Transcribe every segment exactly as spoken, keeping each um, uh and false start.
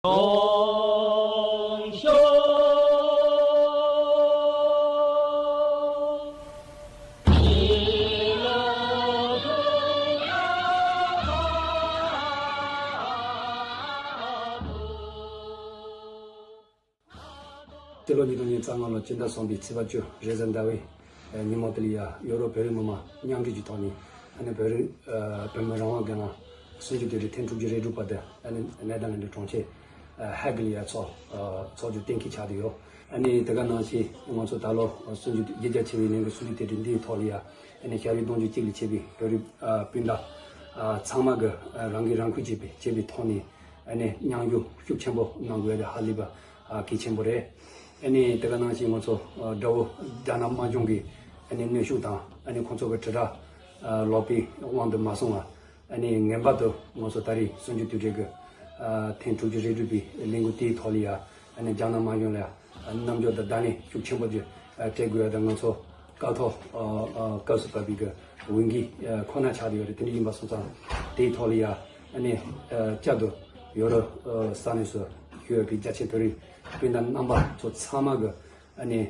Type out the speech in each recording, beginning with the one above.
ལོངས་ཤོག་སྤྱི་ལོ་ཉིས་སྟོང་ཉི་ཤུ་རྩ་ལྔ་ལོ་སྤྱི་ཟླ་གསུམ་པའི་ཚེས་པ་བཅུ་རེས་གཟའ་ཟླ་བའི་ཉིན་མོ་དེ་ལ་ཡ་ཡོ་རོབ་བོད་རིགས་མི་མང་མཉམ་འབྲེལ་གྱི་ཐོག་ནས་ཨ་ནི་བོད་རིགས་བོད་མི་རང་དབང་སྒེར་ལངས་གསུམ་བཅུ་དུས་དྲན་ཐེངས་དྲུག་ཅུ་རེ་དྲུག་པ་དེ་ཨ་ནི་ནེ་དར་ལན་ཌི་གྲོང་ཁྱེར་ཧེག་ལ་ཡ་ཚོགས་ཚོགས་རྒྱུ་གཏན་འཁེལ་ཆགས་བསྡད་ཡོད། ཨ་ནི་དེ་ག་ནང་བཞིན་ང་ཚོ་ད་ལོ་གསུམ་བཅུ་དུས་རྒྱལ་རྒྱ་ཆེ་བའི་ལས་འགུལ་གསུམ་བཅུ་དུས་དྲན་འདིའི་ཐོག་ལ་ཡ་ཨ་ནི་ཞག་རེ་གདུང་རྒྱུད་གཅིག་ལ་བྱས་པའི་བོད་རིགས་སྤུན་ཟླ་ཚང་མ་གི་རང་འགན་རང་འཁུར་བྱས་པའི་བྱས་པའི་ཐོག་ནས། ཨ་ནི་མཉམ་ཞུགས་ཤུགས་ཆེན་པོ་གནང་དགོས་ཡ་དེ་ཧ་ལས་པ་ཨ་གལ་ཆེན་པོ་རེད། ཨ་ནི་དེ་ག་ནང་བཞིན་ང་ཚོ་ཨ་དགྲ་བོ་རྒྱ་ནག་དམར་གཞུང་གི་ཨ་ནི་གནོན་ཤུགས་དང་ཨ་ནི་ཁོང་ཚོ་གི་དྲིལ་བསྒྲགས་ཨ་ལོག་པའི་དབང་དུ་མ་སོང་བ་ཨ་ནི་ངེས་པར་དུ་ང་ཚོ་ད་རེས་གསུམ་བཅུ་དུས་དྲན་གྱི་ཨ་ཐེངས་དྲུག་ཅུ་རེ་དྲུག་པའི་ལས་འགུལ་དེའི་ཐོག་ལ་ཡ་ཨ་ནི་རྒྱ་ནག་དམར་གཞུང་ལ་ཡ་རྣམ་འགྱུར་དང་བརྡ་ལན་ཤུགས་ཆེན་པོ་ཅིག་སྤྲད་དགོས་ཡ་དང་ང་ཚོ་སྐབས་ཐོག་སྐབས་སུ་བབས་པའི་གི་འོས་འགན་ཁོ་ན་ཆགས་བསྡད་ཡོད་རེད། དེ་འདྲ་ཡིན་པ་སོང་ཙང་དེའི་ཐོག་ལ་ཡ་ཨ་ནི་བསྐྱར་དུ་ཡོ་རོབ་ས་གནས་སུ་བཞུགས་ཡོད་པའི་རྒྱ་ཆེ་བོད་རིགས་སྤུན་ཟླ་རྣམ་པ་ཚོ་ཚང་མ་གི་ཨ་ནི་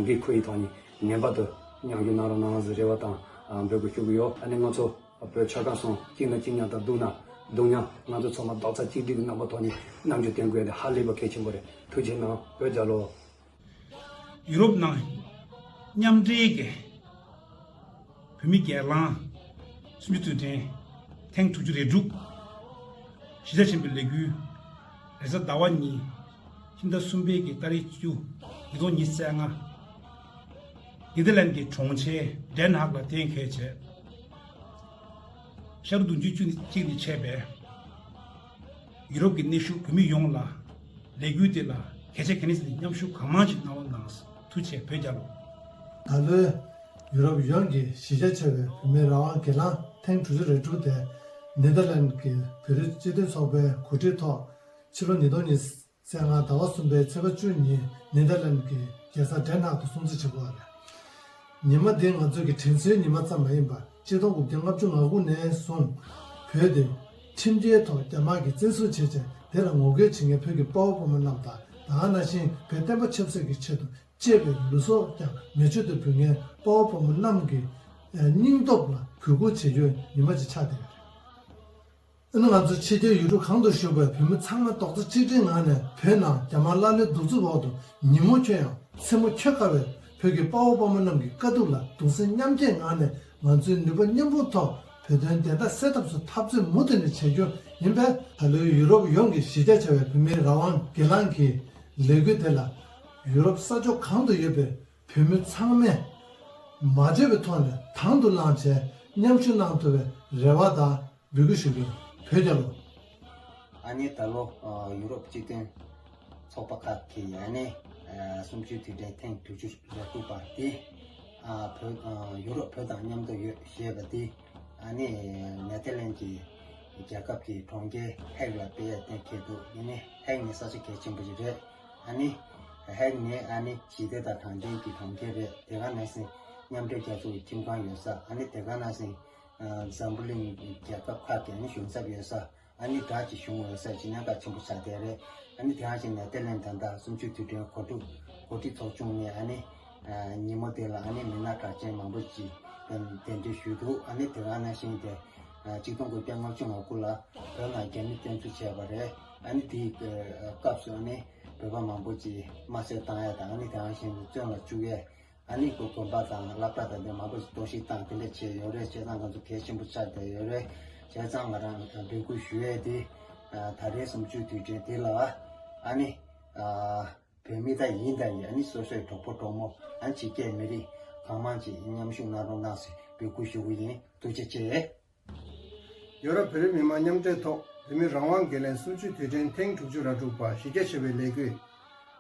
འགན་ཁུར་ཡི་ཐོག་ནས་ངེས་པར་དུ་མཉམ་ཞུགས་གནང་རོགས་གནང་ཟེར་རེ་བ་དང་འབོད་སྐུལ་ཞུ་གི་ཡོད། ཨ་ནི་ང་ཚོ་བོད་ཆོལ་ཁ་གསུམ་གཅིག་ན་གཅིག་མཉམ་དང་སྡུག་ན་སྡུག་མཉམ་ང་ཚོ་ཚང་མ་རྡོག་རྩ་གཅིག་སྒྲིལ་གྱི་རྣམ་པ་ཐོག་ནས་རྣམ་འགྱུར་བསྟན་དགོས་ཡ་དེ་ཧ་ལས་པ་གལ་ཆེན་པོ་རེད། ཐུགས་རྗེ་གནང་། བོད་རྒྱལ་ལོ། ཡུ་རོབ་ནང་མཉམ་འབྲེལ་གྱི་བོད་མི་སྒེར་ལངས་གསུམ་བཅུ་དུས་དྲན་ཐེངས་དྲུག་ཅུ་རེ་དྲུག་གཞིས་ཆགས་ཆེན་པོའི་ལས་འགུལ་རེས་གཟའ་ཟླ་བ་ཉིན་ཕྱི་ཟླ་གསུམ་པའི་གི་ཏ་རིག་བཅུ་ཉིས་སྟོང་ཉི་ཤུ་རྩ་ལྔ་ནེ་དར་ལན་གྱི་གྲོང་ཁྱེར་ཌེན་ཧག་ལ་གཏན་འཁེལ་བྱས། ཤར་གདུང་རྒྱུད་བཅུ་གཅིག་ནས་ཆད་པའི་ཡུ་རོབ་ཀྱི་གནས་བཞུགས་བོད་མི་ཡོངས་ལ་ལས་འགུལ་དེ་ལ་གལ་ཆེ་གལ་གནད་ཟིན་ནས་མཉམ་ཞུགས་གང་མང་ཞིག་གནང་རོགས་གནང་། ཐུགས་རྗེ་ཆེ། བོད་རྒྱལ་ལོ། ད་ལོའི་ཡུ་རོབ་ཡོངས་ཀྱི་གཞིས་ཆགས་ཆེ་བའི་བོད་མིའི་རང་དབང་སྒེར་ལངས་ཐེངས་དྲུག་ཅུ་རེ་དྲུག་དེ་ནེ་དར་ལན་གྱི་བོད་རིགས་སྤྱི་མཐུན་ཚོགས་པའི་གོ་སྒྲིག་ཐོག་ཕྱི་ལོ་ཉིས་སྟོང་ཉི་ཤུ་རྩ་ལྔ་ཟླ་བ་གསུམ་པའི་ཚེས་པ་བཅུ་ཉིན་ནེ་དར་ལན་གྱི་རྒྱལ་ས་ཌེན་ཧག་ཏུ་སྲུང་བརྩི་བྱེད་དགོས་པ་རེད། ཉི་མ་འདི་ང་ཚོའི་གི་དྲན་གསོའི་ཉི་མ་ཙམ་མ་ཡིན་པར་ཆིག་སྟོང་དགུ་བརྒྱ་ལྔ་བཅུ་ང་དགུ་ནས་བཟུང་བོད་དེ་ཁྲིམས་འགལ་ཐོག་རྒྱ་དམར་གྱིས་བཙན་བཟུང་བྱས་རྗེས་དེ་ལ་ངོ་རྒོལ་བྱེད་མཁན་བོད་ཀྱི་དཔའ་བོ་དཔའ་མོ་རྣམས་དང་ད་ག་ནང་བཞིན་བོད་བསྟན་པ་ཆབ་སྲིད་ཀྱི་ཆེད་དུ་གཅེས་པའི་ལུས་སྲོག་ཀྱང་མེ་མཆོད་དུ་འབུལ་མཁན་དཔའ་བོ་དཔའ་མོ་རྣམས་ཀྱི་སྙིང་སྟོབས་ལ་གུས་བཀུར་བྱེད་རྒྱུའི་ཉི་མ་ཅིག་ཆགས་བསྡད་ཡོད་རེད། ཨ་ནི་ང་ཚོ་ཕྱི་རྒྱལ་ཡུལ་གྲུ་གང་དུ་བཞུགས་པའི་བོད་མི་ཚང་མ་རྡོག་རྩ་གཅིག་སྒྲིལ་ངང་ནས་བོད་ནང་རྒྱ་དམར་ཀླ་ཀློའི་གདུག་རྩུབ་འོག་ཏུ་ཉིན་མོ་འཁྱོལ་ཡང་མཚན་མོ་འཁྱོལ་དཀའ་བའི་བོད་ཀྱི་དཔའ་བོ་དཔའ་མོ་རྣམས་ཀྱི་དཀའ་སྡུག་ལ་གདུང་སེམས་མཉམ་སྐྱེད་ངང་ནས་ང་ཚོའི་ནུས་པ་མཉམ་སྤུངས་ཐོག་བོད་དོན་བདེན་མཐའ་གསལ་ཐབས་སུ་འཐབ་རྩོད་མུ་མཐུད་ནས་བྱེད་རྒྱུ་ཡིན་པས། ད་ལོའི་ཡུ་རོབ་ཡོངས་ཀྱི་གཞིས་ཆགས་ཆེ་བའི་བོད་མིའི་རང་དབང་སྒེར་ལངས་ཀྱི་ལས་འགུལ་དེ་ལ་ཡུ་རོབ་ས་ཕྱོགས་གང་དུ་ཡོད་པའི་བོད་མི་ཚང་མས་མ་བརྗེད་པའི་ཐོག་ནས་དང་དུ་བླངས་བྱས་མཉམ་ཞུགས་གནང་ཐུབ་པའི་རེ་བ་དང་འབོད་སྐུལ་ཞུ་གི་ཡིན། བོད་རྒྱལ་ལོ། ཨ་ནི་ད་ལོ་ཡུ་རོབ་སྤྱི་མཐུན་ཚོགས་པ་ཁག་གིས་ཨ་ནི་གསུམ་བཅུའི་དུས་དྲན་ཐེངས་དྲུག་ཅུ་རེ་དྲུག་པ་དེ་བོད་ཡུ་རོབ་བོད་དང་མཉམ་དུ་ཡོད་ཞེས་པ་དེ་ཨ་ནི་ནེ་ཐར་ལན་གྱི་རྒྱལ་ཁབ་ཀྱི་གྲོང་ཁྱེར་ཧེག་ལ་སྤེལ་ཡ་གཏན་འཁེལ་འདུག་ཡིན་ནའི་ཧེག་ནི་ས་ཆ་གལ་ཆེན་པོ་ཞིག་རེད། ཨ་ནི་ཧེག་ནི་ཨ་ནི་ཞི་བདེ་དང་དྲང་བདེན་གྱི་གྲོང་ཁྱེར་རེད། དེ་ག་ནང་བཞིན་མཉམ་འབྲེལ་རྒྱལ་ཚོགས་ཀྱི་ཁྲིམས་ཁང་ཡོད་ས། ཨ་ནི་དེ་ག་ནང་བཞིན་འཛམ་བུ་གླིང་རྒྱལ་ཁབ་ཁག་གི་ཨ་ནི་གཞུང་ཚབ་ཡོད་ས། ཨ་ནི་སྦྲགས་ཀྱི་གཞུང་ཡོད་ས་ཅིག་གནད་འགག་ཆེན་པོ་ཆགས་བསྡད་རེད། ཨ་ནི་དེ་ག་ནང་བཞིན་ནེ་ཐར་ལན་ད་ལྟ་གསུམ་བཅུའི་དུས་དྲན་གོ་སྒྲིག་གོ་སྒྲིག་ཚོགས་ཆུང་ནས་ཨ་ནི་ཉིན་མོ་དེ་ལ་ཨ་ནི་མི་སྣ་གྲགས་ཅན་མང་པོ་ཅིག་གདན་འདྲེན་ཞུས་འདུག་ཨ་ནི་དེ་ག་ནང་བཞིན་དེ་གཅིག་སྟོང་དགུ་བརྒྱ་ལྔ་བཅུ་ང་དགུ་ལ་བོད་ནང་རྒྱ་མི་བཙན་འཛུལ་བྱས་པ་རེད། ཨ་ནི་དེའི་སྐབས་སུ་ཨ་ནི་བོད་པ་མང་པོ་ཅིག་དམར་གསོད་བཏང་ཡ་དང་ཨ་ནི་དེ་ག་ནང་བཞིན་བཙོན་ལ་བཅུག་ཡས། ཨ་ནི་གོ་དགོན་པ་དང་སློབ་གྲྭ་དང་དེ་མང་པོ་ཞིག་གཏོར་བཤིག་བཏང་དེ་འདྲ་བྱས་ཡོད་རེད། བྱས་ཙང་ང་ཚོ་གལ་ཆེན་པོ་ཆགས་བསྡད་ཡོད་རེད། བྱས་ཙང་ང་རང་འབོད་སྐུལ་ཞུ་ཡས་དེ་ད་རེས་གསུམ་བཅུའི་དུས་དྲན་དེ་ལ་ཨ་ནི་བོད་མི་ད་ཡིན་ད་ཡིན་ཨ་ནི་སོ་སོའི་གྲོགས་པོ་གྲོགས་མོ་ཨ་ནི་ཕྱི་རྒྱལ་མི་རིགས་གང་མང་ཅིག་མཉམ་ཞུགས་གནང་རོགས་གནང་ཟེར་འབོད་སྐུལ་ཞུ་གི་ཡིན། ཐུགས་རྗེ་ཆེ། ཡོ་རོབ་བོད་རིགས་མི་མང་མཉམ་འབྲེལ་ཐོག་བོད་མི་རང་དབང་སྒེར་ལངས་གསུམ་བཅུའི་དུས་དྲན་ཐེངས་དྲུག་ཅུ་རེ་དྲུག་པ་གཞི་རྒྱ་ཆེ་བའི་ལས་འགུལ་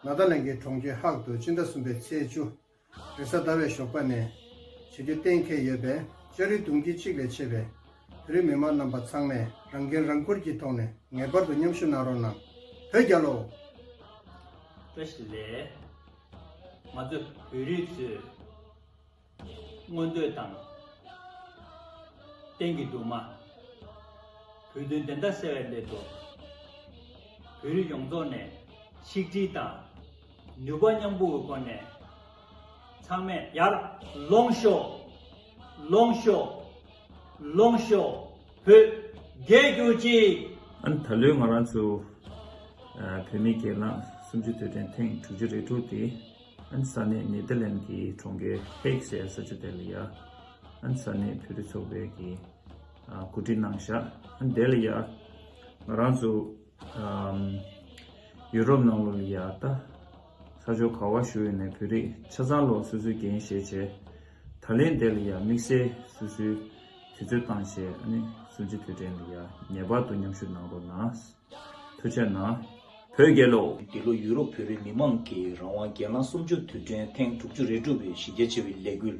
ནེ་ཐར་ལན་གྱི་གྲོང་ཁྱེར་ཧག་ཏུ་སྤྱི་ཟླ་གསུམ་པའི་ཚེས་བཅུ་རེས་གཟའ་ཟླ་བའི་ཞོགས་པ་ནས་བྱེད་རྒྱུ་གཏན་འཁེལ་ཡོད་པས། ཤར་གདུང་རྒྱུད་གཅིག་ལས་ཆད་པའི་བོད་རིགས་མི་མང་རྣམ་པ་ཚང་མས་རང་འགན་རང་འཁུར་གྱི་ཐོག་ནས་ངེས་པར་དུ་མཉམ་ཞུགས་གནང་རོགས་གནང་། བོད་རྒྱལ་ལོ། བཀྲ་ཤིས་བདེ་ལེགས། ང་ཚོ་བོད་རིགས་ཚོས་མངོན་འདོད་དང་། གཏན་གྱི་སྡུག་མ། བོད་དོན་བདེན་མཐའ་གསལ་བའི་སླད་དུ། བོད་རིགས་ཡོངས་རྫོགས་ནས་ཆིག་སྒྲིལ་དང་ནུས་པ་མཉམ་སྤུངས་ཀྱི་སྒོ་ནས་ཚང་མས་ཡར་ལོངས་ཤོག་ལོངས་ཤོག་ལོངས་ཤོག་བོད་རྒྱལ་གྱུར་ཅིག་ཨ་ནི་ད་ལོའི་ང་རང་ཚོ་ཨ་བོད་མིའི་སྒེར་ལངས་གསུམ་བཅུའི་དུས་དྲན་ཐེངས་དྲུག་ཅུ་རེ་དྲུག་དེ། ཨ་ནི་ས་གནས་ནེ་ཐར་ལན་གྱི་གྲོང་ཁྱེར་ཧེག་ཟེར་ས་ཆ་དེ་ལ་ཡ། ཨ་ནི་ས་གནས་བོད་རིགས་ཚོགས་པའི་གི་ཨ་གོ་སྒྲིག་གནང་བཞག་ཨ་ནི་དེ་ལ་ཡ་ང་རང་ཚོ་ཨམ་ཡུ་རོབ་ནང་ལོགས་ལ་ཡ་ད་ས་ཕྱོགས་ག་བ་བཞུགས་ཡོད་ནའི་བོད་རིགས་ཆ་ཚང་ལོ་སོ་སོའི་འགན་བཞེས་བྱས། ད་ལན་དེ་ལ་ཡ་དམིགས་བསལ་སོ་སོའི་དུས་ཚོད་བཏང་བྱས། ཨ་ནི་གསུམ་བཅུའི་དུས་དྲན་ལ་ཡ་ངེས་པར་དུ་མཉམ་ཞུགས་གནང་རོགས་གནང་། ཐུགས་རྗེ་གནང་། བོད་རྒྱལ་ལོ། འདི་ལོ་ཡུ་རོབ་བོད་རིགས་མི་མང་གི་རང་དབང་སྒེར་ལངས་གསུམ་བཅུ་དུས་དྲན་ཐེངས་དྲུག་ཅུ་རེ་དྲུག་པའི་གཞི་རྒྱ་ཆེ་བའི་ལས་འགུལ།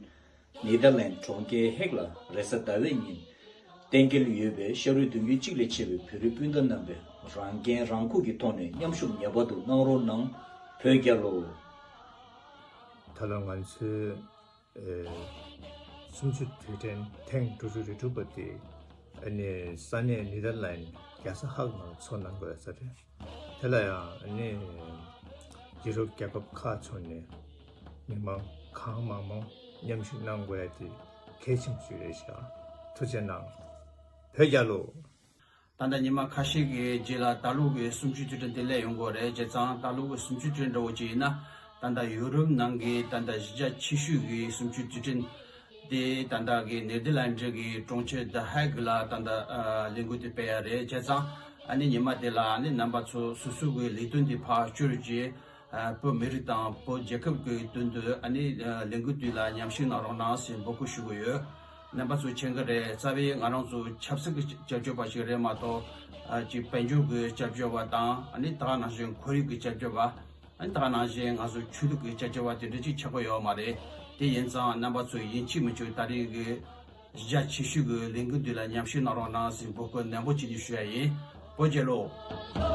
ནེ་ཐར་ལན་གྲོང་ཁྱེར་ཧེག་ལ་རེས་གཟའ་ཟླ་བའི་ཉིན་གཏན་འཁེལ་ཡོད་པའི་ཤ་རུས་གདུང་རྒྱུད་གཅིག་ལས་ཆེ་བའི་བོད་རིགས་སྤུན་ཟླ་རྣམ་པས་རང་འགན་རང་འཁུར་གྱི་ཐོག་ནས་མཉམ་ཞུགས་ངེས་པར་དུ་གནང་རོགས་གནང་། བོད་རྒྱལ་ལོ། ད་ལོ་ང་ཚོའི་ཨེ་གསུམ་བཅུ་དུས་དྲན་ཐེངས་དྲུག་ཅུ་རེ་དྲུག་པ་དེ་ཨ་ནི་ས་གནས་ནེ་ཐར་ལན་རྒྱལ་ས་ཧག་ནང་ཚོགས་གནང་དགོས་ས་རེད། དེ་ལ་ཡང་ཨ་ནི་ཡུ་རོབ་རྒྱལ་ཁབ་ཁག་ཚོགས་ནས་མི་མང་གང་མང་མང་མཉམ་ཞུགས་གནང་དགོས་ཡ་དེ་གལ་ཆེན་པོ་ཞིག་རེད་ཤག་ཐུགས་རྗེ་གནང་། བོད་རྒྱལ་ལོ། ད་ལྟ་ཉི་མ་ཁ་ཤས་ཀྱི་རྗེས་ལ་ད་ལོ་གི་གསུམ་བཅུའི་དུས་དྲན་དེ་སླེབས་ཡོང་གི་རེད། བྱས་ཙང་ད་ལོ་གི་གསུམ་བཅུའི་དུས་དྲན་འདྲ་བོ་ཅིག་ཡིན་ན། ད་ལྟ་ཡུ་རོབ་ནང་གི་ད་ལྟ་གཞི་རྒྱ་ཆེ་ཤོས་ཀྱི་གསུམ་བཅུའི་དུས་དྲན་དེ་ད་ལྟ་གི་ནེ་དར་ལན་ཌི་གི་གྲོང་ཁྱེར་དྷ་ཧེག་ལ་ད་ལྟ་ཨ་ལས་འགུལ་དེ་སྤེལ་ཡ་རེད། བྱས་ཙང་ཨ་ནི་ཉི་མ་དེ་ལ་ཨ་ནི་རྣམ་པ་ཚོ་སོ་སོ་གི་ལས་དོན་དེ་ཕར་བསྐྱུར་རྗེས། ཨ་བོད་མི་རིགས་དང་བོད་རྒྱལ་ཁབ་ཀྱི་དོན་དུ་ཨ་ནི་ཨ་ལས་འགུལ་དེ་ལ་མཉམ་ཞུགས་གནང་རོགས་གནང་ཟེར་འབོད་སྐུལ་ཞུ་གི་ཡོད། རྣམ་པ་ཚོས་མཁྱེན་གྱི་རེད། རྩ་བའི་ང་རང་ཚོ་ཆབ་སྲིད་ཀྱི་སྐྱབས་བཅོལ་བ་ཞིག་རེད་མ་གཏོགས། ཨ་ཅིག་དཔལ་འབྱོར་གྱི་སྐྱབས་བཅོལ་བ་དང་། ཨ་ནི་ད་ག་ནང་བཞིན་ཁོར་ཡུག་གི་སྐྱབས་བཅོལ་བ། ཨ་ནི་ད་ག་ནང་བཞིན་ང་ཚོ་ཆོས་ལུགས་ཀྱི་སྐྱབས་བཅོལ་བ་དེ་འདྲ་ཅིག་ཆགས་ཀྱི་ཡོད་མ་རེད། དེ་ཡིན་ཙང་རྣམ་པ་ཚོས་ཡིན་གཅིག་མིན་གཅིག་ད་རེས་ཀྱི་གཞི་རྒྱ་ཆེ་ཤོས་ཀྱི་ལས་འགུལ་འདི་ལ་མཉམ་ཞུགས་གནང་རོགས་གནང་ཟེར་འབོད་སྐུལ་ནན་པོ་བྱས་ནས་ཞུ་ཡ་ཡིན། བོད་རྒྱལ་ལོ།